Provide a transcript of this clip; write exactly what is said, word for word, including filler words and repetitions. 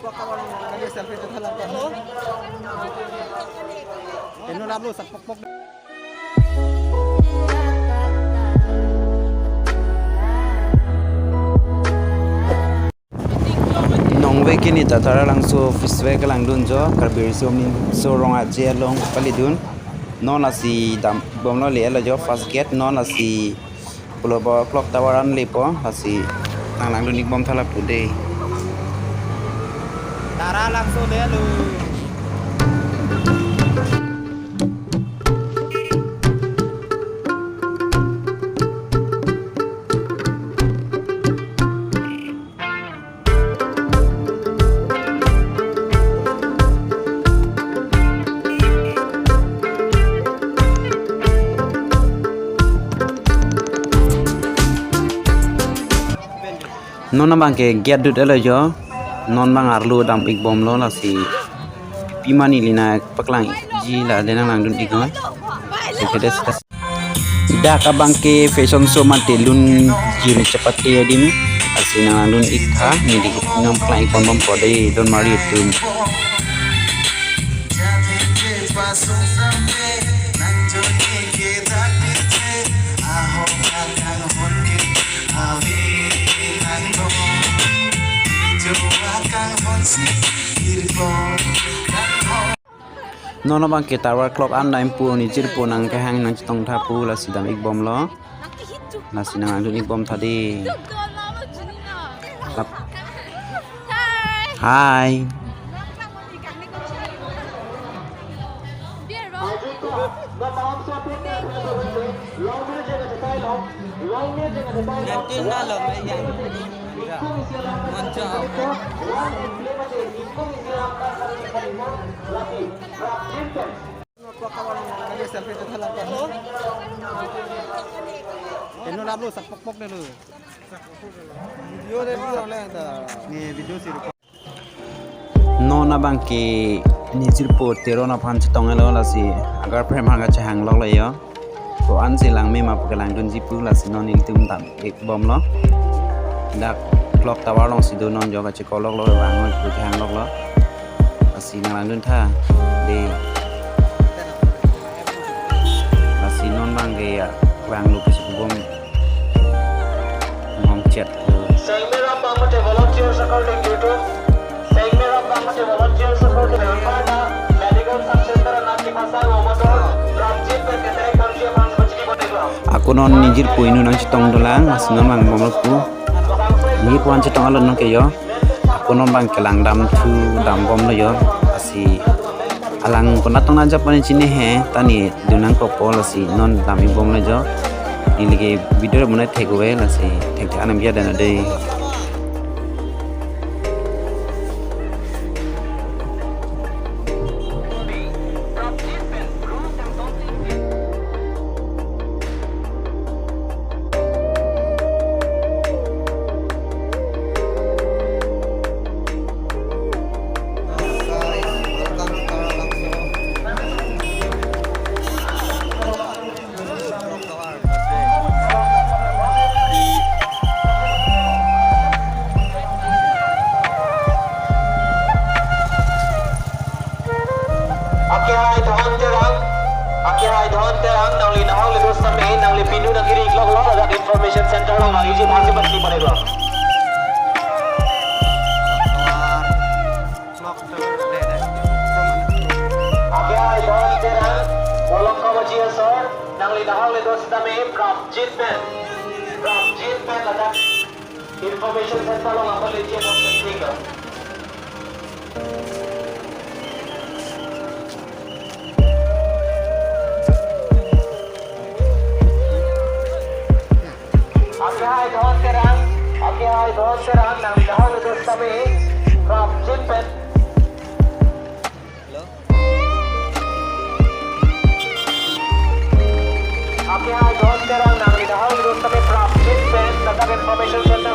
Nongve kini ta Taralangso Festival kelangdun jo, Karbi Riso Nimso Rong Aje along kalidun. Non lasi dambomlo, le-etlo jo first gate, non lasi pulo bo clock tower an lepo, lasi nanglangdun-ikbom tha lapu dei. Taralangso le-etlo. Non abang ke gate dut-etlo jo. Non abang arlo dam-ikbomlo, lasi pima neli nangpaklangji, la le nanglangdun-ik noi. Dak abang ke fashion show mate lun jin chepate adim. Lasi nanglangdun-ik tha, neli nangpaklang-ikbom bompo dei, don mari atum. Non abang ke tower clock an dam pu, nijirpo nangkehang nangchetong tha pu, lasi dam-ikbomlo. Lasi nanglangdun-ikbom tha dei. Lap. Hi. Non abang ke nijirpo Teron aphan chetong-etlo, lasi agar phrem aphan kachehangloklo jo. Ko-an si langme ma pu kelangdunji pu, lasi non ilitum dam-ikbomlo. Dak clock tower alongsi do non jo, kachekoloklo, bang pu chehangloklo. Lasi nanglangdun tha dei. Lasi non abang ke ya, bang lo kesi bom. Ngom chat. Sengme rap bang mate volunteer sakor ding dutu. Sengme rap bang mate volunteer sakor ding dutu. Medical sub center na kiphasa ngomodor. Rapjit pen keterek bangsi aphan bachiki bone gua. Ako non nijirpo inut nangchetong dolang, lasi non bang bomlo pu. Nijirpo an chetong alon non ke jo. Ako non abang ke lang dam thu dambomlo jo. Lasi alang konat tong nangjapo ne chini he, ta ne dun nangkokpo, lasi non dam-ikbomlo jo. Neli ke video bonai thek-ove, lasi thekthek anam biya dana dei. Akehai Dhon Terang, akehai Dhon Terang, nangli nahok le do sitame, nangli pinu nangkiri-ikloklo, ladak information center along nangji aphansi bachini bone gua. Akehai Dhon Terang, Bolong Kawaji asor, nangli nahok le do sitame, prapjin pen, prapjin pen ladak information center along nangpaleji aphansi bachini gua. Akehai Dhon Terang, akehai Dhon Terang, nangli nahok le do sitame, prapjin pen. Hello? Akehai Dhon Terang, nangli nahok le do sitame, prapjin pen, ladak information center.